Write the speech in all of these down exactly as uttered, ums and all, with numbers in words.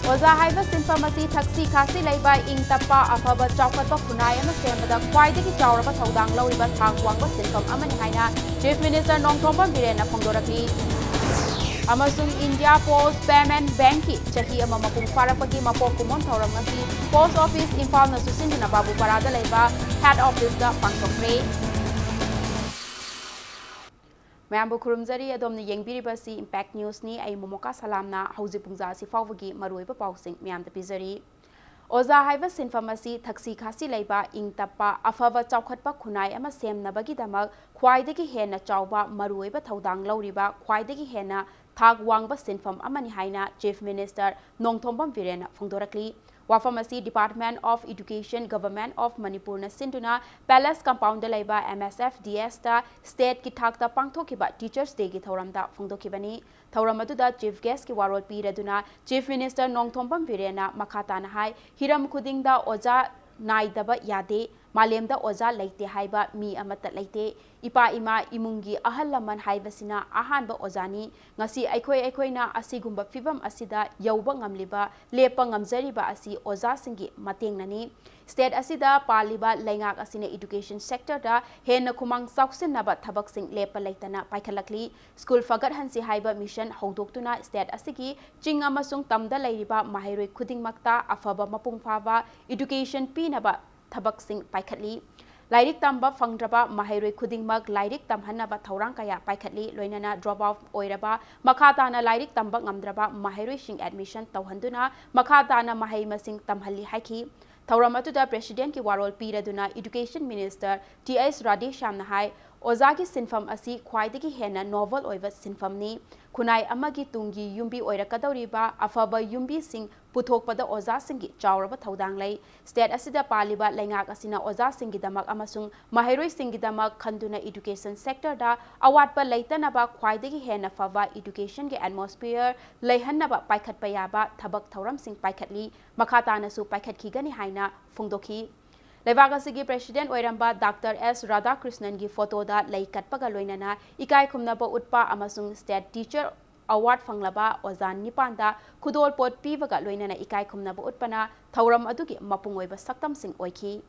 ꯑꯣꯖꯥ ꯍꯥꯏꯕ ꯁꯤꯟꯐꯝ ꯑꯁꯤ ꯊꯛꯁꯤ ꯈꯥꯁꯤ ꯂꯩꯕ, ꯏꯪ ꯇꯞꯄ, ꯑꯐꯕ ꯆꯥꯎꯈꯠꯄ ꯈꯨꯟꯅꯥꯏ ꯑꯃ ꯁꯦꯝꯕꯗ ꯈ꯭ꯋꯥꯏꯗꯒꯤ ꯆꯥꯎꯔꯕ ꯊꯧꯗꯥꯡ ꯂꯧꯔꯤꯕ ꯊꯥꯛ ꯋꯥꯡꯕ ꯁꯤꯟꯐꯝ ꯑꯃꯅꯤ ꯍꯥꯏꯅ Chief Minister ꯅꯣꯡꯊꯣꯝꯕꯝ ꯕꯤꯔꯦꯟꯅ ꯐꯣꯡꯗꯣꯔꯛꯂꯤ꯫ ꯑꯃꯁꯨꯡ India Post Payment Bankꯀꯤ ꯆꯍꯤ ꯑꯃ ꯃꯄꯨꯡ ꯐꯥꯔꯛꯄꯒꯤ ꯃꯄꯣꯛ ꯀꯨꯝꯑꯣꯟ ꯊꯧꯔꯝ ꯉꯁꯤ Post Office ꯏꯝꯐꯥꯜꯅ ꯆꯨꯁꯤꯟꯗꯨꯅ ꯕꯥꯕꯨꯄꯥꯔꯥꯗ ꯂꯩꯕ Head Officeꯇ ꯄꯥꯡꯊꯣꯛꯈ꯭ꯔꯦ꯫ ꯃꯌꯥꯝꯕꯨ ꯈꯨꯔꯨꯝꯖꯔꯤ꯫ ꯑꯗꯣꯝꯅ ꯌꯦꯡꯕꯤꯔꯤꯕꯁꯤ Impact Newsꯅꯤ꯫ ꯑꯩ ꯃꯣꯃꯣꯀꯥ ꯁꯂꯥꯝꯅ ꯍꯧꯖꯤꯛ ꯄꯨꯡꯖꯥ ꯑꯁꯤ ꯐꯥꯎꯕꯒꯤ ꯃꯔꯨꯑꯣꯏꯕ ꯄꯥꯎꯁꯤꯡ ꯃꯌꯥꯝꯗ ꯄꯤꯖꯔꯤ꯫ ꯑꯣꯖꯥ ꯍꯥꯏꯕ ꯁꯤꯟꯐꯝ ꯑꯁꯤ ꯊꯛꯁꯤ ꯈꯥꯁꯤ ꯂꯩꯕ, ꯏꯪ ꯇꯞꯄ, ꯑꯐꯕ ꯆꯥꯎꯈꯠꯄ ꯈꯨꯟꯅꯥꯏ ꯑꯃ ꯁꯦꯝꯅꯕꯒꯤꯗꯃꯛ ꯈ꯭ꯋꯥꯏꯗꯒꯤ ꯍꯦꯟꯅ ꯆꯥꯎꯕ ꯃꯔꯨꯑꯣꯏꯕ ꯊꯧꯗꯥꯡ ꯂꯧꯔꯤꯕ, ꯈ꯭ꯋꯥꯏꯗꯒꯤ ꯍꯦꯟꯅ ꯊꯥꯛ ꯋꯥꯡꯕ ꯁꯤꯟꯐꯝ ꯑꯃꯅꯤ ꯍꯥꯏꯅ Chief Minister ꯅꯣꯡꯊꯣꯝꯕꯝ ꯕꯤꯔꯦꯟꯅ ꯐꯣꯡꯗꯣꯔꯛꯂꯤ꯫ ꯋꯥꯐꯝ ꯑꯁꯤ Department of Education, Government of Manipurꯅ ꯁꯤꯟꯗꯨꯅ Palace Compoundꯗ ꯂꯩꯕ M S F D Sꯇ stateꯀꯤ ꯊꯥꯛꯇ ꯄꯥꯡꯊꯣꯛꯈꯤꯕ Teachers Dayꯒꯤ ꯊꯧꯔꯝꯗ ꯐꯣꯡꯗꯣꯛꯈꯤꯕꯅꯤ꯫ ꯊꯧꯔꯝ ꯑꯗꯨꯗ Chief Guestꯀꯤ ꯋꯥꯔꯣꯜ ꯄꯤꯔꯗꯨꯅ Chief Minister ꯅꯣꯡꯊꯣꯝꯕꯝ ꯕꯤꯔꯦꯟꯅ ꯃꯈꯥ ꯇꯥꯅ ꯍꯥꯏ, ꯍꯤꯔꯝ ꯈꯨꯗꯤꯡꯗ ꯑꯣꯖꯥ ꯅꯥꯏꯗꯕ ꯌꯥꯗꯦ, ꯃꯥꯂꯦꯝꯗ ꯑꯣꯖꯥ ꯂꯩꯇꯦ ꯍꯥꯏꯕ ꯃꯤ ꯑꯃꯠꯇ ꯂꯩꯇꯦ꯫ ꯏꯄꯥ ꯏꯃꯥ ꯏꯃꯨꯡꯒꯤ ꯑꯍꯜ ꯂꯃꯟ ꯍꯥꯏꯕꯁꯤꯅ ꯑꯍꯥꯟꯕ ꯑꯣꯖꯥꯅꯤ꯫ ꯉꯁꯤ ꯑꯩꯈꯣꯏ ꯑꯩꯈꯣꯏꯅ ꯑꯁꯤꯒꯨꯝꯕ ꯐꯤꯚꯝ ꯑꯁꯤꯗ ꯌꯧꯕ ꯉꯝꯂꯤꯕ, ꯂꯦꯞꯄ ꯉꯝꯖꯔꯤꯕ ꯑꯁꯤ ꯑꯣꯖꯥꯁꯤꯡꯒꯤ ꯃꯇꯦꯡꯅꯅꯤ꯫ State ꯑꯁꯤꯗ ꯄꯥꯜꯂꯤꯕ ꯂꯩꯉꯥꯛ ꯑꯁꯤꯅ education sectorꯗ ꯍꯦꯟꯅ ꯈꯨꯃꯥꯡ ꯆꯥꯎꯁꯤꯟꯅꯕ ꯊꯕꯛꯁꯤꯡ ꯂꯦꯞꯄ ꯂꯩꯇꯅ ꯄꯥꯏꯈꯠꯂꯛꯂꯤ꯫ School ꯐꯒꯠꯍꯟꯁꯤ ꯍꯥꯏꯕ mission ꯍꯧꯗꯣꯛꯇꯨꯅ state ꯑꯁꯤꯒꯤ ꯆꯤꯡ ꯑꯃꯁꯨꯡ ꯇꯝꯗ ꯂꯩꯔꯤꯕ ꯃꯍꯩꯔꯣꯏ ꯈꯨꯗꯤꯡꯃꯛꯇ ꯑꯐꯕ ꯃꯄꯨꯡ ꯐꯥꯕ education ꯄꯤꯅꯕ ꯊꯕꯛꯁꯤꯡ ꯄꯥꯏꯈꯠꯂꯤ꯫ ꯂꯥꯏꯔꯤꯛ ꯇꯝꯕ ꯐꯪꯗ꯭ꯔꯕ ꯃꯍꯩꯔꯣꯏ ꯈꯨꯗꯤꯡꯃꯛ ꯂꯥꯏꯔꯤꯛ ꯇꯝꯍꯟꯅꯕ ꯊꯧꯔꯥꯡ ꯀꯌꯥ ꯄꯥꯏꯈꯠꯂꯤ, ꯂꯣꯏꯅꯅ drop out ꯑꯣꯏꯔꯕ, ꯃꯈꯥ ꯇꯥꯅ ꯂꯥꯏꯔꯤꯛ ꯇꯝꯕ ꯉꯝꯗ꯭ꯔꯕ ꯃꯍꯩꯔꯣꯏꯁꯤꯡ admission ꯇꯧꯍꯟꯗꯨꯅ ꯃꯈꯥ ꯇꯥꯅ ꯃꯍꯩ ꯃꯁꯤꯡ ꯇꯝꯍꯜꯂꯤ ꯍꯥꯏꯈꯤ꯫ ꯊꯧꯔꯝ ꯑꯗꯨꯗ Presidentꯀꯤ ꯋꯥꯔꯣꯜ ꯄꯤꯔꯗꯨꯅ Education Minister ꯇꯤ ꯑꯩꯆ ꯔꯥꯙꯦꯁ꯭ꯌꯥꯝꯅ ꯍꯥꯏ, ꯑꯣꯖꯥꯒꯤ ꯁꯤꯟꯐꯝ ꯑꯁꯤ ꯈ꯭ꯋꯥꯏꯗꯒꯤ ꯍꯦꯟꯅ noble ꯑꯣꯏꯕ ꯁꯤꯟꯐꯝꯅꯤ꯫ ꯈꯨꯟꯅꯥꯏ ꯑꯃꯒꯤ ꯇꯨꯡꯒꯤ ꯌꯨꯝꯕꯤ ꯑꯣꯏꯔꯛꯀꯗꯧꯔꯤꯕ ꯑꯐꯕ ꯌꯨꯝꯕꯤꯁꯤꯡ ꯄꯨꯊꯣꯛꯄꯗ ꯑꯣꯖꯥꯁꯤꯡꯒꯤ ꯆꯥꯎꯔꯕ ꯊꯧꯗꯥꯡ ꯂꯩ꯫ State ꯑꯁꯤꯗ ꯄꯥꯜꯂꯤꯕ ꯂꯩꯉꯥꯛ ꯑꯁꯤꯅ ꯑꯣꯖꯥꯁꯤꯡꯒꯤꯗꯃꯛ ꯑꯃꯁꯨꯡ ꯃꯍꯩꯔꯣꯏꯁꯤꯡꯒꯤꯗꯃꯛ ꯈꯟꯗꯨꯅ education sectorꯗ ꯑꯋꯥꯠꯄ ꯂꯩꯇꯅꯕ ꯈ꯭ꯋꯥꯏꯗꯒꯤ ꯍꯦꯟꯅ ꯐꯕ educationꯒꯤ atmosphere ꯂꯩꯍꯟꯅꯕ ꯄꯥꯏꯈꯠꯄ ꯌꯥꯕ ꯊꯕꯛ ꯊꯧꯔꯝꯁꯤꯡ ꯄꯥꯏꯈꯠꯂꯤ, ꯃꯈꯥ ꯇꯥꯅꯁꯨ ꯄꯥꯏꯈꯠꯈꯤꯒꯅꯤ ꯍꯥꯏꯅ ꯐꯣꯡꯗꯣꯛꯈꯤ꯫ ꯂꯩꯕꯥꯛ ꯑꯁꯤꯒꯤ President ꯑꯣꯏꯔꯝꯕ ꯗꯥꯛꯇꯔ ꯑꯦꯁ ꯔꯥꯙꯥꯀ꯭ꯔꯤꯁꯅꯟꯒꯤ photoꯗ ꯂꯩ ꯀꯠꯄꯒ ꯂꯣꯏꯅꯅ ꯏꯀꯥꯏ ꯈꯨꯝꯅꯕ ꯎꯠꯄ ꯑꯃꯁꯨꯡ state teacher ꯑꯦꯋꯥꯔꯗ ꯐꯪꯂꯕ ꯑꯣꯖꯥ ꯅꯤꯄꯥꯟꯗ ꯈꯨꯗꯣꯜꯄꯣꯠ ꯄꯤꯕꯒ ꯂꯣꯏꯅꯅ ꯏꯀꯥꯏ ꯈꯨꯝꯅꯕ ꯎꯠꯄꯅ ꯊꯧꯔꯝ ꯑꯗꯨꯒꯤ ꯃꯄꯨꯡ ꯑꯣꯏꯕ ꯁꯛꯇꯝꯁꯤꯡ ꯑꯣꯏꯈꯤ꯫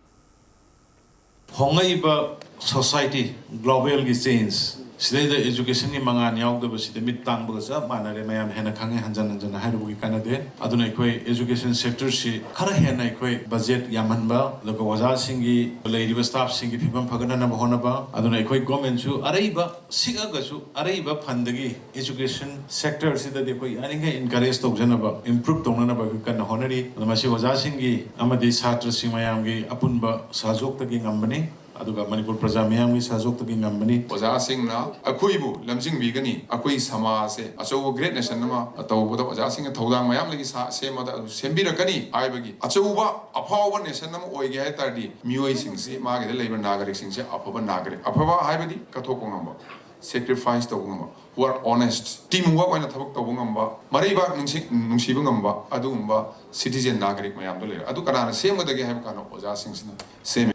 ꯍꯣꯡꯂꯛꯏꯕ ꯁꯣꯁꯥꯏꯇꯤ, ꯒ꯭ꯂꯣꯕꯦꯜꯒꯤ ꯆꯦꯟꯖ ꯁꯤꯗꯩꯗ ꯏꯖꯨꯀꯦꯁꯟꯒꯤ ꯃꯉꯥꯜ ꯌꯥꯎꯗꯕꯁꯤꯗꯤ ꯃꯤꯠ ꯇꯥꯡꯕꯒ ꯆꯞ ꯃꯥꯟꯅꯔꯦ꯫ ꯃꯌꯥꯝ ꯍꯦꯟꯅ ꯈꯪꯉꯦ, ꯍꯟꯖꯟ ꯍꯟꯖꯟꯅ ꯍꯥꯏꯔꯨꯕꯒꯤ ꯀꯥꯟꯅꯗꯦ꯫ ꯑꯗꯨꯅ ꯑꯩꯈꯣꯏ ꯏꯖꯨꯀꯦꯁꯟ ꯁꯦꯛꯇꯔꯁꯤ ꯈꯔ ꯍꯦꯟꯅ ꯑꯩꯈꯣꯏ ꯕꯖꯦꯠ ꯌꯥꯝꯍꯟꯕ, ꯑꯗꯨꯒ ꯑꯣꯖꯥꯁꯤꯡꯒꯤ, ꯂꯩꯔꯤꯕ ꯁ꯭ꯇꯥꯐꯁꯤꯡꯒꯤ ꯐꯤꯕꯝ ꯐꯒꯠꯅꯅꯕ ꯍꯣꯠꯅꯕ, ꯑꯗꯨꯅ ꯑꯩꯈꯣꯏ ꯒꯣꯔꯃꯦꯟꯁꯨ ꯑꯔꯩꯕ ꯁꯤꯛꯑꯒꯁꯨ ꯑꯔꯩꯕ ꯐꯟꯗꯒꯤ ꯏꯖꯨꯀꯦꯁꯟ ꯁꯦꯛꯇꯔꯁꯤꯗꯗꯤ ꯑꯩꯈꯣꯏ ꯌꯥꯔꯤꯈꯩ ꯏꯟꯀꯔꯦꯖ ꯇꯧꯖꯅꯕ, ꯏꯝꯄ꯭ꯔꯨꯞ ꯇꯧꯅꯅꯕ ꯑꯩꯈꯣꯏ ꯀꯟꯅ ꯍꯣꯠꯅꯔꯤ꯫ ꯑꯗꯨ ꯃꯁꯤ ꯑꯣꯖꯥꯁꯤꯡꯒꯤ ꯑꯃꯗꯤ ꯁꯥꯇ꯭ꯔꯁꯤꯡ ꯃꯌꯥꯝꯒꯤ ꯑꯄꯨꯟꯕ ꯁꯍꯖꯣꯛꯇꯒꯤ ꯉꯝꯕꯅꯤ, ꯑꯗꯨꯒ ꯃꯅꯤꯄꯨꯔ ꯄ꯭ꯔꯖꯥ ꯃꯌꯥꯝꯒꯤ ꯁꯍꯖꯣꯛꯇꯒꯤ ꯉꯝꯕꯅꯤ꯫ ꯑꯣꯖꯥꯁꯤꯡꯅ ꯑꯩꯈꯣꯏꯕꯨ ꯂꯝꯖꯤꯡꯕꯤꯒꯅꯤ, ꯑꯩꯈꯣꯏ ꯁꯃꯥꯖꯁꯦ ꯑꯆꯧꯕ ꯒ꯭ꯔꯦꯠ ꯅꯦꯁꯟ ꯑꯃ ꯇꯧꯕꯗ ꯑꯣꯖꯥꯁꯤꯡꯅ ꯊꯧꯗꯥꯡ ꯃꯌꯥꯝꯗꯒꯤ ꯁꯥ ꯁꯦꯝꯕꯗ ꯑꯗꯨ ꯁꯦꯝꯕꯤꯔꯛꯀꯅꯤ ꯍꯥꯏꯕꯒꯤ ꯑꯆꯧꯕ ꯑꯐꯥꯎꯕ ꯅꯦꯁꯟ ꯑꯃ ꯑꯣꯏꯒꯦ ꯍꯥꯏ ꯇꯥꯔꯗꯤ ꯃꯤꯑꯣꯏꯁꯤꯡꯁꯤ, ꯃꯥꯒꯤꯗ ꯂꯩꯕ ꯅꯥꯒꯔꯤꯛꯁꯤꯡꯁꯦ ꯑꯐꯕ ꯅꯥꯒꯔꯤꯛ, ꯑꯐꯕ ꯍꯥꯏꯕꯗꯤ ꯀꯠꯊꯣꯛꯄ ꯉꯝꯕ, ꯁꯦꯀ꯭ꯔꯤꯐꯥꯏꯁ ꯇꯧꯕ ꯉꯝꯕ, ꯋꯥꯔꯛ ꯑꯣꯅꯦꯁ, ꯇꯤꯝ ꯋꯥꯔꯛ ꯑꯣꯏꯅ ꯊꯕꯛ ꯇꯧꯕ ꯉꯝꯕ, ꯃꯔꯩꯕꯥꯛ ꯅꯨꯡꯁꯤ ꯅꯨꯡꯁꯤꯕ ꯉꯝꯕ ꯑꯗꯨꯒꯨꯝꯕ ꯁꯤꯇꯤꯖꯦꯟ ꯅꯥꯒꯔꯤꯛ ꯃꯌꯥꯝꯗꯣ ꯂꯩꯔꯦ꯫ ꯑꯗꯨ ꯀꯅꯥꯅ ꯁꯦꯝꯒꯗꯒꯦ ꯍꯥꯏꯕ ꯀꯥꯟꯗ ꯑꯣꯖꯥꯁꯤꯡꯁꯤꯅ ꯁꯦꯝꯃꯤ꯫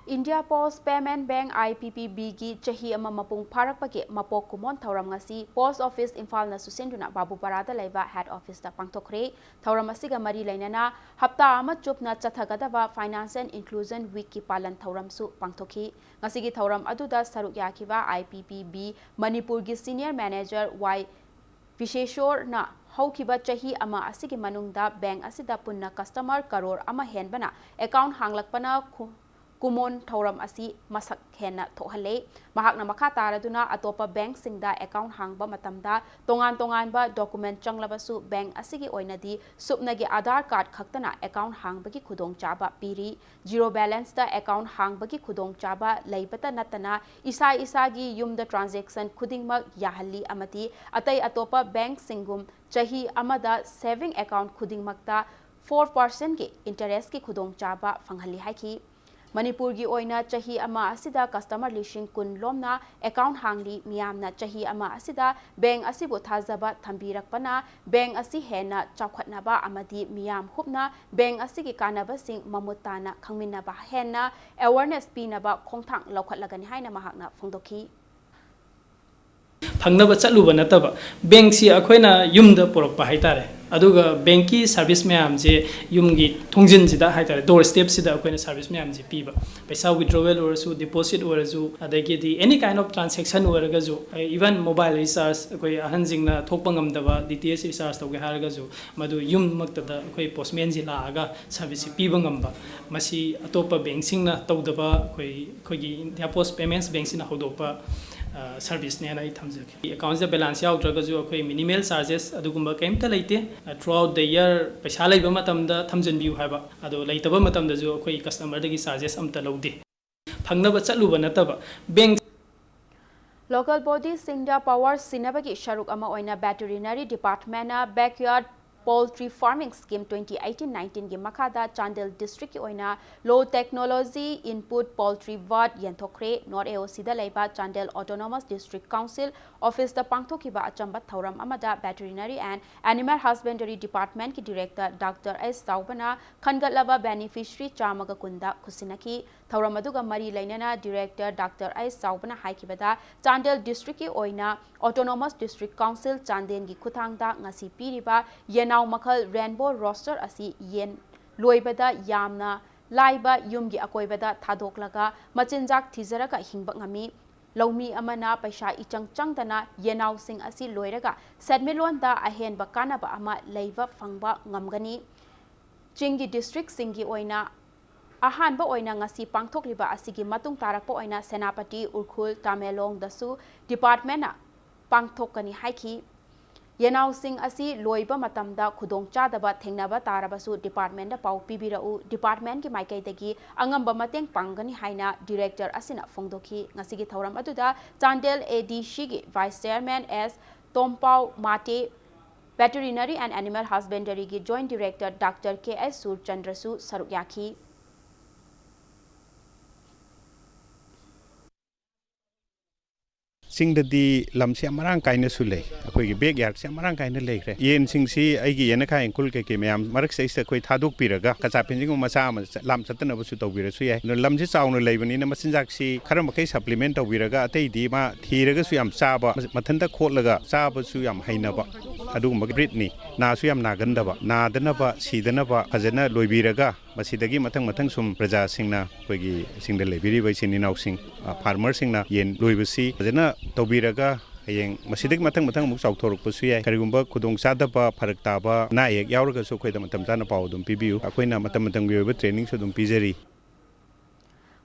India Post Payment Bank, I P P B, ꯒꯤ ꯆꯍꯤ ꯑꯃ ꯃꯄꯨꯡ ꯐꯥꯔꯛꯄꯒꯤ ꯃꯄꯣꯛ ꯀꯨꯝꯑꯣꯟ ꯊꯧꯔꯝ ꯉꯁꯤ ꯄꯣꯁ ꯑꯣꯐꯤꯁ ꯏꯝꯐꯥꯜꯅ ꯁꯨꯁꯤꯟꯗꯨꯅ ꯕꯥꯕꯨꯄꯥꯔꯥꯗ ꯂꯩꯕ ꯍꯦꯗ ꯑꯣꯐꯤꯁꯇ ꯄꯥꯡꯊꯣꯛꯈ꯭ꯔꯦ꯫ ꯊꯧꯔꯝ ꯑꯁꯤꯒ ꯃꯔꯤ ꯂꯩꯅꯅ ꯍꯞꯇꯥ ꯑꯃ ꯆꯨꯞꯅ ꯆꯠꯊꯒꯗꯕ Finance and Inclusion Week ꯀꯤ ꯄꯥꯂꯟ ꯊꯧꯔꯝꯁꯨ ꯄꯥꯡꯊꯣꯛꯈꯤ꯫ ꯉꯁꯤꯒꯤ ꯊꯧꯔꯝ ꯑꯗꯨꯗ ꯁꯔꯨꯛ ꯌꯥꯈꯤꯕ I P P B ꯃꯅꯤꯄꯨꯔꯒꯤ ꯁꯤꯅꯤꯌꯔ ꯃꯦꯅꯦꯖꯔ ꯋꯥꯏ ꯕꯤꯁꯦꯁꯣꯔꯅ ꯍꯧꯈꯤꯕ ꯆꯍꯤ ꯑꯃ ꯑꯁꯤꯒꯤ ꯃꯅꯨꯡꯗ ꯕꯦꯡꯛ ꯑꯁꯤꯗ ꯄꯨꯟꯅ ꯀꯁꯇꯃꯔ ꯀꯔꯣꯔ ꯑꯃ ꯍꯦꯟꯕꯅ ꯑꯦꯀꯥꯎꯟ ꯍꯥꯡꯂꯛꯄꯅ ꯈꯨ-, ꯀꯨꯃꯣꯟ ꯊꯧꯔꯝ ꯑꯁꯤ ꯃꯁꯛ ꯍꯦꯟꯅ ꯊꯣꯛꯍꯜꯂꯦ꯫ ꯃꯍꯥꯛꯅ ꯃꯈꯥ ꯇꯥꯔꯗꯨꯅ ꯑꯇꯣꯞꯄ ꯕꯦꯡꯛꯁꯤꯡꯗ ꯑꯦꯀꯥꯎꯟ ꯍꯥꯡꯕ ꯃꯇꯝꯗ ꯇꯣꯉꯥꯟ ꯇꯣꯉꯥꯟꯕ ꯗꯣꯀꯨꯃꯦꯟꯠ ꯆꯪꯂꯕꯁꯨ ꯕꯦꯡꯛ ꯑꯁꯤꯒꯤ ꯑꯣꯏꯅꯗꯤ ꯁꯨꯞꯅꯒꯤ ꯑꯥꯙꯥꯔ ꯀꯥꯔꯗ ꯈꯛꯇꯅ ꯑꯦꯀꯥꯎꯟ ꯍꯥꯡꯕꯒꯤ ꯈꯨꯗꯣꯡꯆꯥꯕ ꯄꯤꯔꯤ꯫ ꯖꯤꯔꯣ ꯕꯦꯂꯦꯟꯁꯇ ꯑꯦꯀꯥꯎꯟ ꯍꯥꯡꯕꯒꯤ ꯈꯨꯗꯣꯡꯆꯥꯕ ꯂꯩꯕꯇ ꯅꯠꯇꯅ ꯏꯁꯥ ꯏꯁꯥꯒꯤ ꯌꯨꯝꯗ ꯇ꯭ꯔꯥꯟꯖꯦꯛꯁꯟ ꯈꯨꯗꯤꯡꯃꯛ ꯌꯥꯍꯜꯂꯤ ꯑꯃꯗꯤ ꯑꯇꯩ ꯑꯇꯣꯞꯄ ꯕꯦꯡꯛꯁꯤꯡꯒꯨꯝ ꯆꯍꯤ ꯑꯃꯗ ꯁꯦꯚꯤꯡ ꯑꯦꯀꯥꯎꯟ ꯈꯨꯗꯤꯡꯃꯛꯇ ꯐꯣꯔ ꯄꯥꯔꯁꯦꯟꯠꯀꯤ ꯏꯟꯇꯔꯦꯁꯀꯤ ꯈꯨꯗꯣꯡꯆꯥꯕ ꯐꯪꯍꯜꯂꯤ ꯍꯥꯏꯈꯤ꯫ ꯃꯅꯤꯄꯨꯔꯒꯤ ꯑꯣꯏꯅ ꯆꯍꯤ ꯑꯃ ꯑꯁꯤꯗ ꯀꯁꯇꯃꯔ ꯂꯤꯁꯤꯡ ꯀꯨꯟ ꯂꯣꯝꯅ ꯑꯦꯀꯥꯎꯟ ꯍꯥꯡꯂꯤ꯫ ꯃꯤꯌꯥꯝꯅ ꯆꯍꯤ ꯑꯃ ꯑꯁꯤꯗ ꯕꯦꯡꯛ ꯑꯁꯤꯕꯨ ꯊꯥꯖꯕ ꯊꯝꯕꯤꯔꯛꯄꯅ ꯕꯦꯡꯛ ꯑꯁꯤ ꯍꯦꯟꯅ ꯆꯥꯎꯈꯠꯅꯕ ꯑꯃꯗꯤ ꯃꯤꯌꯥꯝ ꯍꯨꯞꯅ ꯕꯦꯡꯛ ꯑꯁꯤꯒꯤ ꯀꯥꯟꯅꯕꯁꯤꯡ ꯃꯃꯨꯠ ꯇꯥꯅ ꯈꯪꯃꯤꯟꯅꯕ ꯍꯦꯟꯅ ꯑꯦꯋꯥꯔꯅꯦꯁ ꯄꯤꯅꯕ ꯈꯣꯡꯊꯥꯡ ꯂꯧꯈꯠꯂꯒꯅꯤ ꯍꯥꯏꯅ ꯃꯍꯥꯛꯅ ꯐꯣꯡꯗꯣꯛꯈꯤ꯫ ꯐꯪꯅꯕ ꯆꯠꯂꯨꯕ ꯅꯠꯇꯕ, ꯕꯦꯡꯛꯁꯤ ꯑꯩꯈꯣꯏꯅ ꯌꯨꯝꯗ ꯄꯨꯔꯛꯄ ꯍꯥꯏꯇꯥꯔꯦ꯫ ꯑꯗꯨꯒ ꯕꯦꯡꯛꯀꯤ ꯁꯥꯔꯚꯤꯁ ꯃꯌꯥꯝꯁꯦ ꯌꯨꯝꯒꯤ ꯊꯣꯡꯖꯤꯟꯁꯤꯗ ꯍꯥꯏꯇꯥꯔꯦ, ꯗꯣꯔ ꯁ꯭ꯇꯦꯞꯁꯤꯗ ꯑꯩꯈꯣꯏꯅ ꯁꯥꯔꯚꯤꯁ ꯃꯌꯥꯝꯁꯦ ꯄꯤꯕ꯫ ꯄꯩꯁꯥ ꯋꯤꯗ꯭ꯔꯣꯋꯦꯜ ꯑꯣꯏꯔꯁꯨ, ꯗꯤꯄꯣꯖꯤꯠ ꯑꯣꯏꯔꯁꯨ, ꯑꯗꯒꯤꯗꯤ ꯑꯦꯅꯤ ꯀꯥꯏꯟ ꯑꯣꯐ ꯇ꯭ꯔꯥꯟꯁꯦꯛꯁꯟ ꯑꯣꯏꯔꯒꯁꯨ, ꯏꯚꯟ ꯃꯣꯕꯥꯏꯜ ꯔꯤꯆꯥꯔꯖ, ꯑꯩꯈꯣꯏ ꯑꯍꯟꯁꯤꯡꯅ ꯊꯣꯛꯄ ꯉꯝꯗꯕ ꯗꯤ ꯇꯤ ꯑꯦꯁ ꯔꯤꯆꯥꯔꯖ ꯇꯧꯒꯦ ꯍꯥꯏꯔꯒꯁꯨ, ꯃꯗꯨ ꯌꯨꯝꯃꯛꯇꯗ ꯑꯩꯈꯣꯏ ꯄꯣꯁꯃꯦꯟꯁꯤ ꯂꯥꯛꯑꯒ ꯁꯥꯔꯚꯤꯁꯁꯤ ꯄꯤꯕ ꯉꯝꯕ, ꯃꯁꯤ ꯑꯇꯣꯞꯄ ꯕꯦꯡꯛꯁꯤꯡꯅ ꯇꯧꯗꯕ ꯑꯩꯈꯣꯏ, ꯑꯩꯈꯣꯏꯒꯤ ꯏꯟꯗꯤꯌꯥ ꯄꯣꯁ ꯄꯦꯃꯦꯟꯠꯁ ꯕꯦꯡꯛꯁꯤꯅ ꯍꯧꯗꯣꯛꯄ, ꯑ, ꯁꯥꯔꯚꯤꯁꯅꯦꯅ ꯑꯩ ꯊꯝꯖꯒꯦ꯫ ꯑꯦꯀꯥꯎꯟꯁꯤꯗ ꯕꯦꯂꯦꯟꯁ ꯌꯥꯎꯗ꯭ꯔꯒꯁꯨ ꯑꯩꯈꯣꯏ ꯃꯤꯅꯤꯃꯦꯜ ꯆꯥꯔꯖꯦꯁ ꯑꯗꯨꯒꯨꯝꯕ ꯀꯔꯤꯝꯇ ꯂꯩꯇꯦ꯫ ꯊ꯭ꯔꯨ ꯑꯥꯎꯠ ꯗ ꯌꯔ ꯄꯩꯁꯥ ꯂꯩꯕ ꯃꯇꯝꯗ ꯊꯝꯖꯤꯟꯕꯤꯌꯨ ꯍꯥꯏꯕ, ꯑꯗꯣ ꯂꯩꯇꯕ ꯃꯇꯝꯗꯁꯨ ꯑꯩꯈꯣꯏ ꯀꯁꯇꯃꯔꯗꯒꯤ ꯆꯥꯔꯖꯦꯁ ꯑꯝꯇ ꯂꯧꯗꯦ꯫ ꯐꯪꯅꯕ ꯆꯠꯂꯨꯕ ꯅꯠꯇꯕ, ꯕꯦꯡꯛ Local bodiesꯁꯤꯡꯗ power ꯁꯤꯟꯅꯕꯒꯤ ꯁꯔꯨꯛ ꯑꯃ ꯑꯣꯏꯅ Veterinary Departmentꯅ backyard poultry farming scheme twenty eighteen nineteenꯒꯤ ꯃꯈꯥꯗ ꯆꯥꯟꯗꯦꯜ districtꯀꯤ ꯑꯣꯏꯅ low technology input poultry bird ꯌꯦꯟꯊꯣꯛꯈ꯭ꯔꯦ꯫ North A O Cꯗ ꯂꯩꯕ Chandel Autonomous District Council officeꯇ ꯄꯥꯡꯊꯣꯛꯈꯤꯕ ꯑꯆꯝꯕ ꯊꯧꯔꯝ ꯑꯃꯗ Veterinary and Animal Husbandry Departmentꯀꯤ director Doctor S ꯆꯥꯎꯕꯅ ꯈꯟꯒꯠꯂꯕ beneficiary ꯆꯥꯝꯃꯒ ꯀꯨꯟꯗ ꯈꯨꯠꯁꯤꯟꯅꯈꯤ꯫ ꯊꯧꯔꯝ ꯑꯗꯨꯒ ꯃꯔꯤ ꯂꯩꯅꯅ director Doctor S ꯆꯥꯎꯕꯅ ꯍꯥꯏꯈꯤꯕꯗ, ꯆꯥꯟꯗꯦꯜ districtꯀꯤ ꯑꯣꯏꯅ Autonomous District Council ꯆꯥꯟꯗꯦꯜꯒꯤ ꯈꯨꯠꯊꯥꯡꯗ ꯉꯁꯤ ꯄꯤꯔꯤꯕ ꯌꯦꯅꯥꯎ ꯃꯈꯜ Rainbow Rooster ꯑꯁꯤ ꯌꯦꯟ ꯂꯣꯏꯕꯗ ꯌꯥꯝꯅ ꯂꯥꯏꯕ, ꯌꯨꯝꯒꯤ ꯑꯀꯣꯏꯕꯗ ꯊꯥꯗꯣꯛꯂꯒ ꯃꯆꯤꯟꯖꯥꯛ ꯊꯤꯖꯔꯒ ꯍꯤꯡꯕ ꯉꯝꯃꯤ꯫ ꯂꯧꯃꯤ ꯑꯃꯅ ꯄꯩꯁꯥ ꯏꯆꯪ ꯆꯪꯗꯅ ꯌꯦꯅꯥꯎꯁꯤꯡ ꯑꯁꯤ ꯂꯣꯏꯔꯒ ꯁꯦꯟꯃꯤꯠꯂꯣꯟꯗ ꯑꯍꯦꯟꯕ ꯀꯥꯟꯅꯕ ꯑꯃ ꯂꯩꯕ ꯐꯪꯕ ꯉꯝꯒꯅꯤ꯫ ꯆꯤꯡꯒꯤ districtꯁꯤꯡꯒꯤ ꯑꯣꯏꯅ ꯑꯍꯥꯟꯕ ꯑꯣꯏꯅ ꯉꯁꯤ ꯄꯥꯡꯊꯣꯛꯂꯤꯕ ꯑꯁꯤꯒꯤ ꯃꯇꯨꯡ ꯇꯥꯔꯛꯄ ꯑꯣꯏꯅ ꯁꯦꯅꯥꯄꯇꯤ, ꯎꯈ꯭ꯔꯨꯜ, ꯇꯃꯦꯡꯂꯣꯡꯗꯁꯨ departmentꯅ ꯄꯥꯡꯊꯣꯛꯀꯅꯤ ꯍꯥꯏꯈꯤ꯫ ꯌꯦꯅꯥꯎꯁꯤꯡ ꯑꯁꯤ ꯂꯣꯏꯕ ꯃꯇꯝꯗ ꯈꯨꯗꯣꯡꯆꯥꯗꯕ ꯊꯦꯡꯅꯕ ꯇꯥꯔꯕꯁꯨ departmentꯗ ꯄꯥꯎ ꯄꯤꯕꯤꯔꯛꯎ, departmentꯀꯤ ꯃꯥꯏꯀꯩꯗꯒꯤ ꯑꯉꯝꯕ ꯃꯇꯦꯡ ꯄꯥꯡꯒꯅꯤ ꯍꯥꯏꯅ director ꯑꯁꯤꯅ ꯐꯣꯡꯗꯣꯛꯈꯤ꯫ ꯉꯁꯤꯒꯤ ꯊꯧꯔꯝ ꯑꯗꯨꯗ Chandel ADCꯒꯤ vice chairman S ꯇꯣꯝꯄꯥꯎ Mate, Veterinary and Animal Husbandryꯒꯤ joint director Doctor K S ꯁꯨꯔꯆꯟꯗ꯭ꯔꯁꯨ ꯁꯔꯨꯛ ꯌꯥꯈꯤ꯫ ꯆꯤꯡꯗꯗꯤ ꯂꯝꯁꯤ ꯌꯥꯝ ꯃꯔꯥꯡ ꯀꯥꯏꯅꯁꯨ ꯂꯩ, ꯑꯩꯈꯣꯏꯒꯤ ꯕꯦꯛ ꯌꯥꯔꯗꯁꯤ ꯌꯥꯝ ꯃꯔꯥꯡ ꯀꯥꯏꯅ ꯂꯩꯈ꯭ꯔꯦ꯫ ꯌꯦꯟꯁꯤꯡꯁꯤ ꯑꯩꯒꯤ ꯌꯦꯅꯈꯥ ꯌꯦꯡꯈꯨꯜ ꯀꯩꯀꯩ ꯃꯌꯥꯝ ꯃꯔꯛꯁꯤꯗꯩꯁꯤꯗ ꯑꯩꯈꯣꯏ ꯊꯥꯗꯣꯛꯄꯤꯔꯒ ꯀꯆꯥ ꯐꯦꯟꯁꯤꯡꯒꯨꯝꯕ ꯃꯆꯥ ꯑꯃ ꯆ-, ꯂꯥꯝ ꯆꯠꯇꯅꯕꯁꯨ ꯇꯧꯕꯤꯔꯁꯨ ꯌꯥꯏ꯫ ꯑꯗꯣ ꯂꯝꯁꯤ ꯆꯥꯎꯅ ꯂꯩꯕꯅꯤꯅ ꯃꯆꯤꯟꯖꯥꯛꯁꯤ ꯈꯔ ꯃꯈꯩ ꯁꯄ꯭ꯂꯤꯃꯦꯟ ꯇꯧꯕꯤꯔꯒ ꯑꯇꯩꯗꯤ ꯃꯥ ꯊꯤꯔꯒꯁꯨ ꯌꯥꯝ ꯆꯥꯕ, ꯃꯊꯟꯇ ꯈꯣꯠꯂꯒ ꯆꯥꯕꯁꯨ ꯌꯥꯝ ꯍꯩꯅꯕ ꯑꯗꯨꯒꯨꯝꯕ ꯕ꯭ꯔꯤꯠꯅꯤ꯫ ꯅꯥꯁꯨ ꯌꯥꯝ ꯅꯥꯒꯟꯗꯕ, ꯅꯥꯗꯅꯕ ꯁꯤꯗꯅꯕ ꯐꯖꯅ ꯂꯣꯏꯕꯤꯔꯒ ꯃꯁꯤꯗꯒꯤ ꯃꯊꯪ ꯃꯊꯪ ꯁꯨꯝ ꯄ꯭ꯔꯖꯥꯁꯤꯡꯅ, ꯑꯩꯈꯣꯏꯒꯤ ꯆꯤꯡꯗ ꯂꯩꯕꯤꯔꯤꯕ ꯏꯆꯤꯟ ꯏꯅꯥꯎꯁꯤꯡ, ꯑ, ꯐꯥꯔꯃꯔꯁꯤꯡꯅ ꯌꯦꯟ ꯂꯣꯏꯕꯁꯤ ꯐꯖꯅ ꯇꯧꯕꯤꯔꯒ ꯍꯌꯦꯡ ꯃꯁꯤꯗꯒꯤ ꯃꯊꯪ ꯃꯊꯪ ꯑꯃꯨꯛ ꯆꯥꯎꯊꯣꯔꯛꯄꯁꯨ ꯌꯥꯏ꯫ ꯀꯔꯤꯒꯨꯝꯕ ꯈꯨꯗꯣꯡ ꯆꯥꯗꯕ, ꯐꯔꯛ ꯇꯥꯕ, ꯑꯅꯥ ꯑꯌꯦꯛ ꯌꯥꯎꯔꯒꯁꯨ ꯑꯩꯈꯣꯏꯗ ꯃꯇꯝ ꯆꯥꯅ ꯄꯥꯎ ꯑꯗꯨꯝ ꯄꯤꯕꯤꯌꯨ꯫ ꯑꯩꯈꯣꯏꯅ ꯃꯇꯝ ꯃꯇꯝꯒꯤ ꯑꯣꯏꯕ ꯇ꯭ꯔꯦꯅꯤꯡꯁꯨ ꯑꯗꯨꯝ ꯄꯤꯖꯔꯤ꯫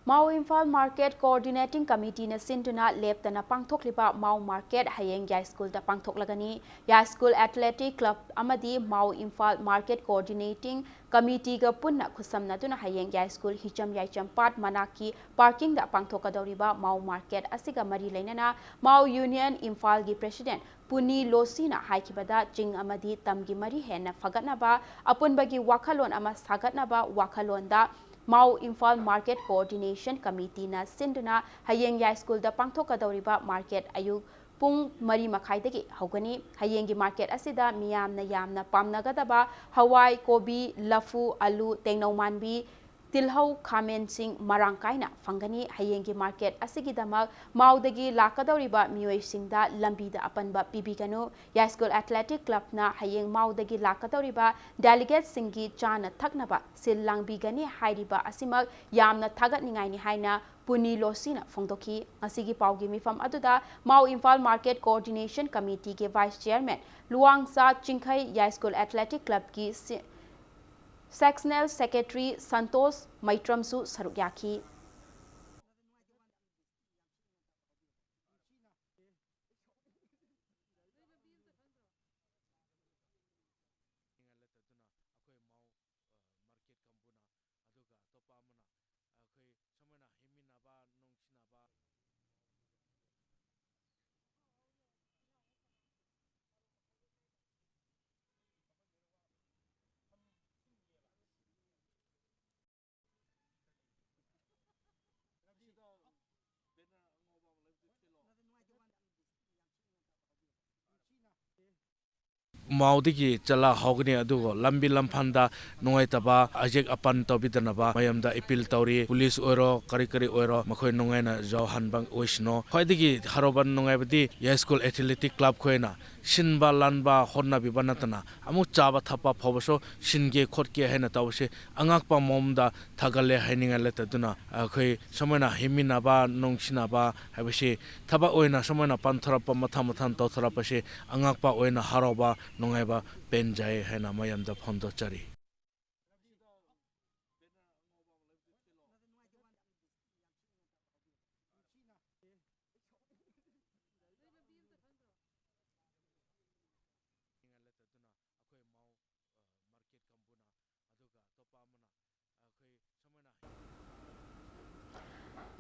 ꯃꯥꯎ ꯏꯝꯐꯥꯜ ꯃꯥꯔꯀꯦꯠ ꯀꯣꯑꯣꯔꯗꯤꯅꯦꯇꯤꯡ ꯀꯃꯤꯇꯤꯅ ꯁꯤꯟꯗꯨꯅ ꯂꯦꯞꯇꯅ ꯄꯥꯡꯊꯣꯛꯂꯤꯕ ꯃꯥꯎ ꯃꯥꯔꯀꯦꯠ ꯍꯌꯦꯡ ꯌꯥꯏꯁ꯭ꯀꯨꯜꯗ ꯄꯥꯡꯊꯣꯛꯂꯒꯅꯤ꯫ ꯌꯥꯏꯁ꯭ꯀꯨꯜ ꯑꯦꯊꯂꯦꯇꯤꯛ ꯀ꯭ꯂꯕ ꯑꯃꯗꯤ ꯃꯥꯎ ꯏꯝꯐꯥꯜ ꯃꯥꯔꯀꯦꯠ ꯀꯣꯑꯣꯔꯗꯤꯅꯦꯇꯤꯡ ꯀꯃꯤꯇꯤꯒ ꯄꯨꯟꯅ ꯈꯨꯠꯁꯝꯅꯗꯨꯅ ꯍꯌꯦꯡ ꯌꯥꯏꯁ꯭ꯀꯨꯜ ꯍꯤꯆꯝ ꯌꯥꯏꯆꯝ ꯄꯥꯠ ꯃꯅꯥꯛꯀꯤ ꯄꯥꯔꯀꯤꯡꯗ ꯄꯥꯡꯊꯣꯛꯀꯗꯧꯔꯤꯕ ꯃꯥꯎ ꯃꯥꯔꯀꯦꯠ ꯑꯁꯤꯒ ꯃꯔꯤ ꯂꯩꯅꯅ ꯃꯥꯎ ꯌꯨꯅꯤꯌꯟ ꯏꯝꯐꯥꯜꯒꯤ ꯄ꯭ꯔꯦꯁꯤꯗꯦꯟꯠ ꯄꯨꯅꯤ ꯂꯣꯁꯤꯅ ꯍꯥꯏꯈꯤꯕꯗ, ꯆꯤꯡ ꯑꯃꯗꯤ ꯇꯝꯒꯤ ꯃꯔꯤ ꯍꯦꯟꯅ ꯐꯒꯠꯅꯕ ꯑꯄꯨꯟꯕꯒꯤ ꯋꯥꯈꯜꯂꯣꯟ ꯑꯃ ꯁꯥꯒꯠꯅꯕ ꯋꯥꯈꯜꯂꯣꯟꯗ ꯃꯥꯎ ꯏꯝꯐꯥꯜ ꯃꯥꯔꯀꯦꯠ ꯀꯣꯑꯣꯔꯗꯤꯅꯦꯁꯟ ꯀꯃꯤꯇꯤꯅ ꯁꯤꯟꯗꯨꯅ ꯍꯌꯦꯡ ꯌꯥꯏꯁ꯭ꯀꯨꯜꯗ ꯄꯥꯡꯊꯣꯛꯀꯗꯧꯔꯤꯕ ꯃꯥꯔꯀꯦꯠ ꯑꯌꯨꯛ ꯄꯨꯡ ꯃꯔꯤ ꯃꯈꯥꯏꯗꯒꯤ ꯍꯧꯒꯅꯤ꯫ ꯍꯌꯦꯡꯒꯤ ꯃꯥꯔꯀꯦꯠ ꯑꯁꯤꯗ ꯃꯤꯌꯥꯝꯅ ꯌꯥꯝꯅ ꯄꯥꯝꯅꯒꯗꯕ ꯍꯋꯥꯏ, ꯀꯣꯕꯤ, ꯂꯐꯨ, ꯑꯂꯨ, ꯇꯦꯡꯅꯧ ꯃꯥꯟꯕꯤ, ꯇꯤꯜꯍꯧ, ꯈꯥꯃꯦꯟꯁꯤꯡ ꯃꯔꯥꯡ ꯀꯥꯏꯅ ꯐꯪꯒꯅꯤ꯫ ꯍꯌꯦꯡꯒꯤ ꯃꯥꯔꯀꯦꯠ ꯑꯁꯤꯒꯤꯗꯃꯛ ꯃꯥꯎꯗꯒꯤ ꯂꯥꯛꯀꯗꯧꯔꯤꯕ ꯃꯤꯑꯣꯏꯁꯤꯡꯗ ꯂꯝꯕꯤꯗ ꯑꯄꯟꯕ ꯄꯤꯕꯤꯒꯅꯨ꯫ ꯌꯥꯏꯁ꯭ꯀꯨꯜ ꯑꯦꯊꯂꯦꯇꯤꯛ ꯀ꯭ꯂꯕꯅ ꯍꯌꯦꯡ ꯃꯥꯎꯗꯒꯤ ꯂꯥꯛꯀꯗꯧꯔꯤꯕ ꯗꯦꯂꯤꯒꯦꯠꯁꯤꯡꯒꯤ ꯆꯥꯅ ꯊꯛꯅꯕ ꯁꯤꯜ ꯂꯥꯡꯕꯤꯒꯅꯤ ꯍꯥꯏꯔꯤꯕ ꯑꯁꯤꯃꯛ ꯌꯥꯝꯅ ꯊꯥꯒꯠꯅꯤꯡꯉꯥꯏꯅꯤ ꯍꯥꯏꯅ ꯄꯨꯅꯤ ꯂꯣꯁꯤꯅ ꯐꯣꯡꯗꯣꯛꯈꯤ꯫ ꯉꯁꯤꯒꯤ ꯄꯥꯎꯒꯤ ꯃꯤꯐꯝ ꯑꯗꯨꯗ ꯃꯥꯎ ꯏꯝꯐꯥꯜ ꯃꯥꯔꯀꯦꯠ ꯀꯣꯑꯣꯔꯗꯤꯅꯦꯁꯟ ꯀꯃꯤꯇꯤꯒꯤ vice chairman Luwangcha Chingkhei, Yaiskul athletic ꯀ꯭ꯂꯕꯀꯤ ꯁꯤ-, ꯁꯦꯛꯁꯅꯦꯜ ꯁꯦꯀ꯭ꯔꯦꯇꯔꯤ ꯁꯟꯇꯣꯁ ꯃꯩꯇ꯭ꯔꯝꯁꯨ ꯁꯔꯨꯛ ꯌꯥꯈꯤ꯫ ꯃꯥꯎꯗꯒꯤ ꯆꯠꯂ ꯍꯧꯒꯅꯤ꯫ ꯑꯗꯨꯒ ꯂꯝꯕꯤ ꯂꯝꯐꯥꯟꯗ ꯅꯨꯡꯉꯥꯏꯇꯕ, ꯑꯌꯦꯛ ꯑꯄꯟ ꯇꯧꯕꯤꯗꯅꯕ ꯃꯌꯥꯝꯗ ꯑꯦꯄꯤꯜ ꯇꯧꯔꯤ꯫ ꯄꯨꯂꯤꯁ ꯑꯣꯏꯔꯣ, ꯀꯔꯤ ꯀꯔꯤ ꯑꯣꯏꯔꯣ, ꯃꯈꯣꯏ ꯅꯨꯡꯉꯥꯏꯅ ꯌꯧꯍꯟꯕ ꯑꯣꯏꯁꯅꯣ꯫ ꯈ꯭ꯋꯥꯏꯗꯒꯤ ꯍꯔꯥꯎꯕ ꯅꯨꯡꯉꯥꯏꯕꯗꯤ ꯌꯥꯏꯁ꯭ꯀꯨꯜ ꯑꯦꯊꯂꯦꯇꯤꯛ ꯀ꯭ꯂꯕ ꯈꯣꯏꯅ ꯁꯤꯟꯕ ꯂꯥꯟꯕ ꯍꯣꯠꯅꯕꯤꯕ ꯅꯠꯇꯅ ꯑꯃꯨꯛ ꯆꯥꯕ ꯊꯛꯄ ꯐꯥꯎꯕꯁꯨ ꯁꯤꯟꯒꯦ ꯈꯣꯠꯀꯦ ꯍꯥꯏꯅ ꯇꯧꯕꯁꯦ ꯑꯉꯛꯄ ꯃꯑꯣꯡꯗ ꯊꯥꯒꯠꯂꯦ ꯍꯥꯏꯅꯤꯡꯉꯥꯏ ꯂꯩꯇꯗꯨꯅ ꯑꯩꯈꯣꯏ ꯁꯨꯃꯥꯏꯅ ꯍꯤꯡꯃꯤꯟꯅꯕ, ꯅꯨꯡꯁꯤꯅꯕ ꯍꯥꯏꯕꯁꯤ ꯊꯕꯛ ꯑꯣꯏꯅ ꯁꯨꯃꯥꯏꯅ ꯄꯥꯡꯊꯣꯔꯛꯄ, ꯃꯊꯪ ꯃꯊꯪ ꯇꯧꯊꯣꯔꯛꯄꯁꯤ ꯑꯉꯛꯄ ꯑꯣꯏꯅ ꯍꯔꯥꯎꯕ, ꯅꯨꯡꯉꯥꯏꯕ, ꯄꯦꯟꯖꯩ ꯍꯥꯏꯅ ꯃꯌꯥꯝꯗ ꯐꯣꯡꯗꯣꯛꯆꯔꯤ꯫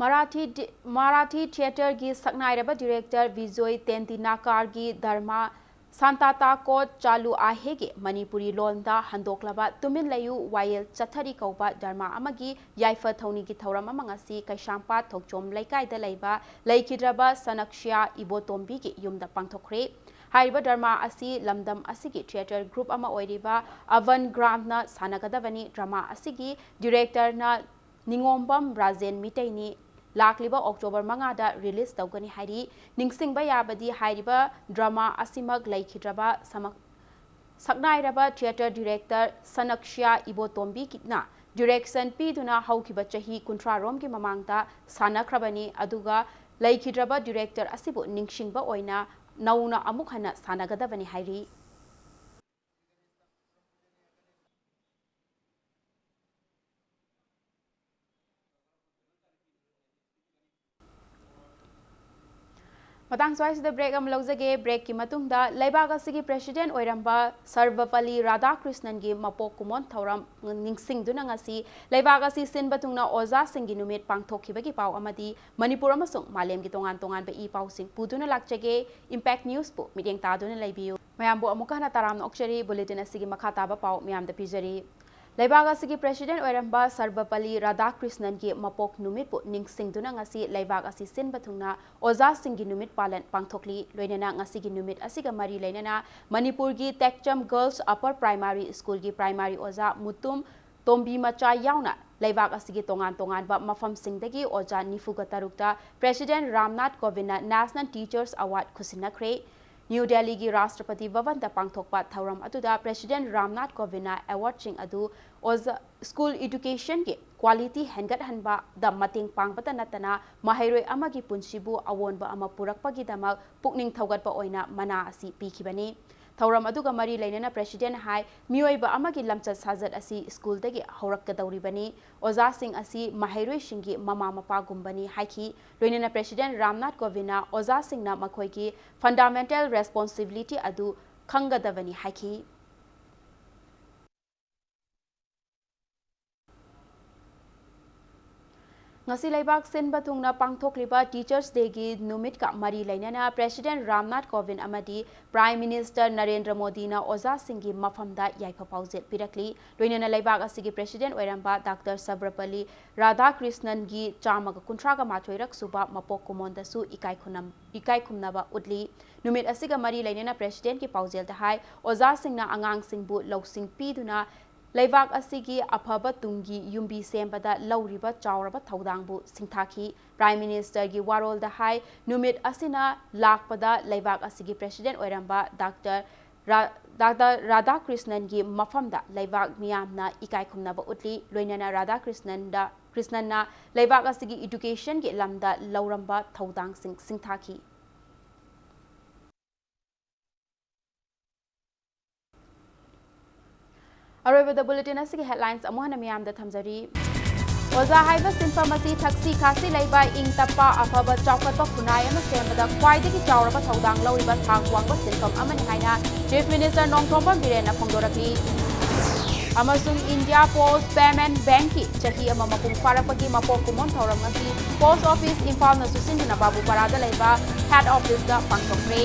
ꯃꯔꯥꯊꯤ ꯗꯤ-, ꯃꯔꯥꯊꯤ ꯊꯤꯌꯦꯇꯔꯒꯤ ꯁꯛꯅꯥꯏꯔꯕ ꯗꯤꯔꯦꯛꯇꯔ ꯕꯤꯖꯣꯏ ꯇꯦꯟꯗꯤꯅꯥꯀꯥꯔꯒꯤ ꯗꯔꯃꯥ ꯁꯥꯟꯇꯥꯇꯥ ꯀꯣꯠ ꯆꯥꯂꯨ ꯑꯥꯍꯦꯒꯤ ꯃꯅꯤꯄꯨꯔꯤ ꯂꯣꯟꯗ ꯍꯟꯗꯣꯛꯂꯕ ꯇꯨꯃꯤꯟ ꯂꯩꯌꯨ ꯋꯥꯌꯦꯜ ꯆꯠꯊꯔꯤ ꯀꯧꯕ ꯗꯔꯃꯥ ꯑꯃꯒꯤ ꯌꯥꯏꯐ ꯊꯧꯅꯤꯒꯤ ꯊꯧꯔꯝ ꯑꯃ ꯉꯁꯤ ꯀꯩꯁꯥꯝꯄꯥꯠ ꯊꯣꯛꯆꯣꯝ ꯂꯩꯀꯥꯏꯗ ꯂꯩꯕ ꯂꯩꯈꯤꯗ꯭ꯔꯕ ꯁꯅꯛꯁꯤꯌꯥ ꯏꯕꯣꯇꯣꯝꯕꯤꯒꯤ ꯌꯨꯝꯗ ꯄꯥꯡꯊꯣꯛꯈ꯭ꯔꯦ꯫ ꯍꯥꯏꯔꯤꯕ ꯗ꯭ꯔꯃꯥ ꯑꯁꯤ ꯂꯝꯗꯝ ꯑꯁꯤꯒꯤ ꯊꯤꯌꯦꯇꯔ ꯒ꯭ꯔꯨꯞ ꯑꯃ ꯑꯣꯏꯔꯤꯕ ꯑꯚꯟ ꯒ꯭ꯔꯥꯝꯅ ꯁꯥꯟꯅꯒꯗꯕꯅꯤ꯫ ꯗ꯭ꯔꯃꯥ ꯑꯁꯤꯒꯤ ꯗꯤꯔꯦꯛꯇꯔꯅ ꯅꯤꯉꯣꯝꯕꯝ ꯔꯥꯖꯦꯟ ꯃꯤꯇꯩꯅꯤ꯫ ꯂꯥꯛꯂꯤꯕ ꯑꯣꯛꯇꯣꯕꯔ ꯃꯉꯥꯗ ꯔꯤꯂꯤꯖ ꯇꯧꯒꯅꯤ ꯍꯥꯏꯔꯤ꯫ ꯅꯤꯡꯁꯤꯡꯕ ꯌꯥꯕꯗꯤ ꯍꯥꯏꯔꯤꯕ ꯗ꯭ꯔꯃꯥ ꯑꯁꯤꯃꯛ ꯂꯩꯈꯤꯗ꯭ꯔꯕ ꯁꯃꯛ-, ꯁꯛꯅꯥꯏꯔꯕ ꯊꯤꯌꯦꯇꯔ ꯗꯤꯔꯦꯛꯇꯔ ꯁꯅꯛꯁꯤꯌꯥ ꯏꯕꯣꯇꯣꯝꯕꯤꯅ ꯗꯤꯔꯦꯛꯁꯟ ꯄꯤꯗꯨꯅ ꯍꯧꯈꯤꯕ ꯆꯍꯤ ꯀꯨꯟꯊ꯭ꯔꯥ ꯔꯣꯝꯒꯤ ꯃꯃꯥꯡꯗ ꯁꯥꯟꯅꯈ꯭ꯔꯕꯅꯤ꯫ ꯑꯗꯨꯒ ꯂꯩꯈꯤꯗ꯭ꯔꯕ ꯗꯤꯔꯦꯛꯇꯔ ꯑꯁꯤꯕꯨ ꯅꯤꯡꯁꯤꯡꯕ ꯑꯣꯏꯅ ꯅꯧꯅ ꯑꯃꯨꯛ ꯍꯟꯅ ꯁꯥꯟꯅꯒꯗꯕꯅꯤ ꯍꯥꯏꯔꯤ꯫ ꯃꯇꯥꯡ ꯁ꯭ꯋꯥꯏꯁꯤꯗ ꯕ꯭ꯔꯦꯛ ꯑꯃ ꯂꯧꯖꯒꯦ꯫ ꯕ꯭ꯔꯦꯛꯀꯤ ꯃꯇꯨꯡꯗ ꯂꯩꯕꯥꯛ ꯑꯁꯤꯒꯤ ꯄ꯭ꯔꯦꯁꯤꯗꯦꯟꯠ ꯑꯣꯏꯔꯝꯕ ꯁꯔꯕꯄꯜꯂꯤ ꯔꯥꯙꯥꯀ꯭ꯔꯤꯁꯅꯟꯒꯤ ꯃꯄꯣꯛ ꯀꯨꯝꯑꯣꯟ ꯊꯧꯔꯝ ꯅꯤꯡꯁꯤꯡꯗꯨꯅ ꯉꯁꯤ ꯂꯩꯕꯥꯛ ꯑꯁꯤ ꯁꯤꯟꯕ ꯊꯨꯡꯅ ꯑꯣꯖꯥꯁꯤꯡꯒꯤ ꯅꯨꯃꯤꯠ ꯄꯥꯡꯊꯣꯛꯈꯤꯕꯒꯤ ꯄꯥꯎ ꯑꯃꯗꯤ ꯃꯅꯤꯄꯨꯔ ꯑꯃꯁꯨꯡ ꯃꯥꯂꯦꯝꯒꯤ ꯇꯣꯉꯥꯟ ꯇꯣꯉꯥꯟꯕ ꯏ ꯄꯥꯎꯁꯤꯡ ꯄꯨꯗꯨꯅ ꯂꯥꯛꯆꯒꯦ꯫ ꯏꯝꯄꯦꯛ ꯅ꯭ꯌꯨꯁꯄꯨ ꯃꯤꯠꯌꯦꯡ ꯇꯥꯗꯨꯅ ꯂꯩꯕꯤꯌꯨ꯫ ꯃꯌꯥꯝꯕꯨ ꯑꯃꯨꯛꯀ ꯍꯟꯅ ꯇꯔꯥꯝꯅ ꯑꯣꯛꯆꯔꯤ꯫ ꯕꯨꯂꯦꯇꯤꯟ ꯑꯁꯤꯒꯤ ꯃꯈꯥ ꯇꯥꯕ ꯄꯥꯎ ꯃꯌꯥꯝꯗ ꯄꯤꯖꯔꯤ꯫ ꯂꯩꯕꯥꯛ ꯑꯁꯤꯒꯤ ꯄ꯭ꯔꯦꯁꯤꯗꯦꯟꯠ ꯑꯣꯏꯔꯝꯕ ꯁꯔꯕꯄꯜꯂꯤ ꯔꯥꯙꯥꯀ꯭ꯔꯤꯁꯅꯟꯒꯤ ꯃꯄꯣꯛ ꯅꯨꯃꯤꯠꯄꯨ ꯅꯤꯡꯁꯤꯡꯗꯨꯅ ꯉꯁꯤ ꯂꯩꯕꯥꯛ ꯑꯁꯤ ꯁꯤꯟꯕ ꯊꯨꯡꯅ ꯑꯣꯖꯥꯁꯤꯡꯒꯤ ꯅꯨꯃꯤꯠ ꯄꯥꯂꯟ ꯄꯥꯡꯊꯣꯛꯂꯤ꯫ ꯂꯣꯏꯅꯅ ꯉꯁꯤꯒꯤ ꯅꯨꯃꯤꯠ ꯑꯁꯤꯒ ꯃꯔꯤ ꯂꯩꯅꯅ ꯃꯅꯤꯄꯨꯔꯒꯤ ꯇꯦꯛꯆꯝ ꯒꯔꯜꯁ ꯑꯄꯔ ꯄ꯭ꯔꯥꯏꯃꯥꯔꯤ ꯁ꯭ꯀꯨꯜꯒꯤ ꯄ꯭ꯔꯥꯏꯃꯥꯔꯤ ꯑꯣꯖꯥ ꯃꯨꯇꯨꯝ ꯇꯣꯝꯕꯤ ꯃꯆꯥ ꯌꯥꯎꯅ ꯂꯩꯕꯥꯛ ꯑꯁꯤꯒꯤ ꯇꯣꯉꯥꯟ ꯇꯣꯉꯥꯟꯕ ꯃꯐꯝꯁꯤꯡꯗꯒꯤ ꯑꯣꯖꯥ ꯅꯤꯐꯨꯒ ꯇꯔꯨꯛꯇ ꯄ꯭ꯔꯦꯁꯤꯗꯦꯟꯠ ꯔꯥꯝꯅꯥꯊ ꯀꯣꯕꯤꯟꯗꯅ ꯅꯦꯁꯅꯦꯜ ꯇꯤꯆꯔꯁ ꯑꯦꯋꯥꯔꯗ ꯈꯨꯁꯤꯟꯅꯈ꯭ꯔꯦ꯫ ꯅ꯭ꯌꯨ ꯗꯦꯜꯂꯤꯒꯤ ꯔꯥꯁꯇ꯭ꯔꯄꯇꯤ ꯚꯕꯟꯗ ꯄꯥꯡꯊꯣꯛꯄ ꯊꯧꯔꯝ ꯑꯗꯨꯗ ꯄ꯭ꯔꯦꯁꯤꯗꯦꯟꯠ ꯔꯥꯝꯅꯥꯊ ꯀꯣꯕꯤꯟꯗꯅ ꯑꯦꯋꯥꯔꯗꯁꯤꯡ ꯑꯗꯨ ꯑꯣꯖꯥ, ꯁ꯭ꯀꯨꯜ ꯏꯗꯨꯀꯦꯁꯟꯒꯤ ꯀ꯭ꯋꯥꯂꯤꯇꯤ ꯍꯦꯟꯒꯠꯍꯟꯕꯗ ꯃꯇꯦꯡ ꯄꯥꯡꯕꯇ ꯅꯠꯇꯅ ꯃꯍꯩꯔꯣꯏ ꯑꯃꯒꯤ ꯄꯨꯟꯁꯤꯕꯨ ꯑꯑꯣꯟꯕ ꯑꯃ ꯄꯨꯔꯛꯄꯒꯤꯗꯃꯛ ꯄꯨꯛꯅꯤꯡ ꯊꯧꯒꯠꯄ ꯑꯣꯏꯅ ꯃꯅꯥ ꯑꯁꯤ ꯄꯤꯈꯤꯕꯅꯤ꯫ ꯊꯧꯔꯝ ꯑꯗꯨꯒ ꯃꯔꯤ ꯂꯩꯅꯅ ꯄ꯭ꯔꯦꯁꯤꯗꯦꯟꯠ ꯍꯥꯏ, ꯃꯤꯑꯣꯏꯕ ꯑꯃꯒꯤ ꯂꯝꯆꯠ ꯁꯥꯖꯠ ꯑꯁꯤ ꯁ꯭ꯀꯨꯜꯗꯒꯤ ꯍꯧꯔꯛꯀꯗꯧꯔꯤꯕꯅꯤ꯫ ꯑꯣꯖꯥꯁꯤꯡ ꯑꯁꯤ ꯃꯍꯩꯔꯣꯏꯁꯤꯡꯒꯤ ꯃꯃꯥ ꯃꯄꯥꯒꯨꯝꯕꯅꯤ ꯍꯥꯏꯈꯤ꯫ ꯂꯣꯏꯅꯅ ꯄ꯭ꯔꯦꯁꯤꯗꯦꯟꯠ ꯔꯥꯝꯅꯥꯊ ꯀꯣꯕꯤꯟꯗꯅ ꯑꯣꯖꯥꯁꯤꯡꯅ ꯃꯈꯣꯏꯒꯤ ꯐꯟꯗꯥꯃꯦꯟꯇꯦꯜ ꯔꯦꯁꯄꯣꯟꯁꯤꯕꯤꯂꯤꯇꯤ ꯑꯗꯨ ꯈꯪꯒꯗꯕꯅꯤ ꯍꯥꯏꯈꯤ꯫ ꯉꯁꯤ ꯂꯩꯕꯥꯛ ꯁꯤꯟꯕ ꯊꯨꯡꯅ ꯄꯥꯡꯊꯣꯛꯂꯤꯕ ꯇꯤꯆꯔꯁ ꯗꯦꯒꯤ ꯅꯨꯃꯤꯠꯀ ꯃꯔꯤ ꯂꯩꯅꯅ ꯄ꯭ꯔꯦꯁꯤꯗꯦꯟꯠ ꯔꯥꯝꯅꯥꯊ ꯀꯣꯕꯤꯟꯗ ꯑꯃꯗꯤ ꯄ꯭ꯔꯥꯏꯝ ꯃꯤꯅꯤꯁꯇꯔ ꯅꯔꯦꯟꯗ꯭ꯔ ꯃꯣꯗꯤꯅ ꯑꯣꯖꯥꯁꯤꯡꯒꯤ ꯃꯐꯝꯗ ꯌꯥꯏꯐ ꯄꯥꯎꯖꯦꯜ ꯄꯤꯔꯛꯂꯤ꯫ ꯂꯣꯏꯅꯅ ꯂꯩꯕꯥꯛ ꯑꯁꯤꯒꯤ ꯄ꯭ꯔꯦꯁꯤꯗꯦꯟꯠ ꯑꯣꯏꯔꯝꯕ ꯗꯥꯛꯇꯔ ꯁꯔꯕꯄꯜꯂꯤ ꯔꯥꯙꯥꯀ꯭ꯔꯤꯁꯅꯟꯒꯤ ꯆꯥꯝꯃꯒ ꯀꯨꯟꯊ꯭ꯔꯥꯒ ꯃꯥꯊꯣꯏꯔꯛ ꯁꯨꯕ ꯃꯄꯣꯛ ꯀꯨꯝꯑꯣꯟꯗꯁꯨ ꯏꯀꯥꯏ ꯈꯨꯅꯝ-, ꯏꯀꯥꯏ ꯈꯨꯝꯅꯕ ꯎꯠꯂꯤ꯫ ꯅꯨꯃꯤꯠ ꯑꯁꯤꯒ ꯃꯔꯤ ꯂꯩꯅꯅ ꯄ꯭ꯔꯦꯁꯤꯗꯦꯟꯠꯀꯤ ꯄꯥꯎꯖꯦꯜꯗ ꯍꯥꯏ, ꯑꯣꯖꯥꯁꯤꯡꯅ ꯑꯉꯥꯡꯁꯤꯡꯕꯨ ꯂꯧꯁꯤꯡ ꯄꯤꯗꯨꯅ ꯂꯩꯕꯥꯛ ꯑꯁꯤꯒꯤ ꯑꯐꯕ ꯇꯨꯡꯒꯤ ꯌꯨꯝꯕꯤ ꯁꯦꯝꯕꯗ ꯂꯧꯔꯤꯕ ꯆꯥꯎꯔꯕ ꯊꯧꯗꯥꯡꯕꯨ ꯁꯤꯡꯊꯥꯈꯤ꯫ ꯄ꯭ꯔꯥꯏꯝ ꯃꯤꯅꯤꯁꯇꯔꯒꯤ ꯋꯥꯔꯣꯜꯗ ꯍꯥꯏ, ꯅꯨꯃꯤꯠ ꯑꯁꯤꯅ ꯂꯥꯛꯄꯗ ꯂꯩꯕꯥꯛ ꯑꯁꯤꯒꯤ ꯄ꯭ꯔꯦꯁꯤꯗꯦꯟꯠ ꯑꯣꯏꯔꯝꯕ ꯗꯥꯛꯇꯔ ꯔꯥ-, ꯗꯥꯛꯇꯔ ꯔꯥꯙꯥꯀ꯭ꯔꯤꯁꯅꯟꯒꯤ ꯃꯐꯝꯗ ꯂꯩꯕꯥꯛ ꯃꯤꯌꯥꯝꯅ ꯏꯀꯥꯏ ꯈꯨꯝꯅꯕ ꯎꯠꯂꯤ꯫ ꯂꯣꯏꯅꯅ ꯔꯥꯙꯥꯀ꯭ꯔꯤꯁꯅꯟꯗ, ꯀ꯭ꯔꯤꯁꯅꯟꯅ ꯂꯩꯕꯥꯛ ꯑꯁꯤꯒꯤ ꯏꯗꯨꯀꯦꯁꯟꯒꯤ ꯂꯝꯗ ꯂꯧꯔꯝꯕ ꯊꯧꯗꯥꯡꯁꯤꯡ ꯁꯤꯡꯊꯥꯈꯤ꯫ ꯑꯔꯣꯏꯕꯗ ꯕꯨꯂꯦꯇꯤꯟ ꯑꯁꯤꯒꯤ ꯍꯦꯗꯂꯥꯏꯟꯁ ꯑꯃꯨꯛ ꯍꯟꯅ ꯃꯤꯌꯥꯝꯗ ꯊꯝꯖꯔꯤ꯫ ꯑꯣꯖꯥ ꯍꯥꯏꯕ ꯁꯤꯟꯐꯝ ꯑꯁꯤ ꯊꯛꯁꯤ ꯈꯥꯁꯤ ꯂꯩꯕ, ꯏꯪ ꯇꯞꯄ, ꯑꯐꯕ ꯆꯥꯎꯈꯠꯄ ꯈꯨꯟꯅꯥꯏ ꯑꯃ ꯁꯦꯝꯕꯗ ꯈ꯭ꯋꯥꯏꯗꯒꯤ ꯆꯥꯎꯔꯕ ꯊꯧꯗꯥꯡ ꯂꯧꯔꯤꯕ ꯊꯥꯛ ꯋꯥꯡꯕ ꯁꯤꯟꯐꯝ ꯑꯃꯅꯤ ꯍꯥꯏꯅ ꯆꯤꯐ ꯃꯤꯅꯤꯁꯇꯔ ꯅꯣꯡꯊꯣꯝꯕꯝ ꯕꯤꯔꯦꯟꯅ ꯐꯣꯡꯗꯣꯔꯛꯂꯤ꯫ ꯑꯃꯁꯨꯡ ꯏꯟꯗꯤꯌꯥ ꯄꯣꯁ꯭ꯠ ꯄꯦꯃꯦꯟꯠ ꯕꯦꯡꯛꯀꯤ ꯆꯍꯤ ꯑꯃ ꯃꯄꯨꯡ ꯐꯥꯔꯛꯄꯒꯤ ꯃꯄꯣꯛ ꯀꯨꯝꯑꯣꯟ ꯊꯧꯔꯝ ꯑꯁꯤ ꯄꯣꯁ꯭ꯠ ꯑꯣꯐꯤꯁ ꯏꯝꯐꯥꯜꯅ ꯆꯨꯁꯤꯟꯗꯨꯅ ꯕꯥꯕꯨꯄꯥꯔꯥꯗ ꯂꯩꯕ ꯍꯦꯗ ꯑꯣꯐꯤꯁꯇ ꯄꯥꯡꯊꯣꯛꯈ꯭ꯔꯦ꯫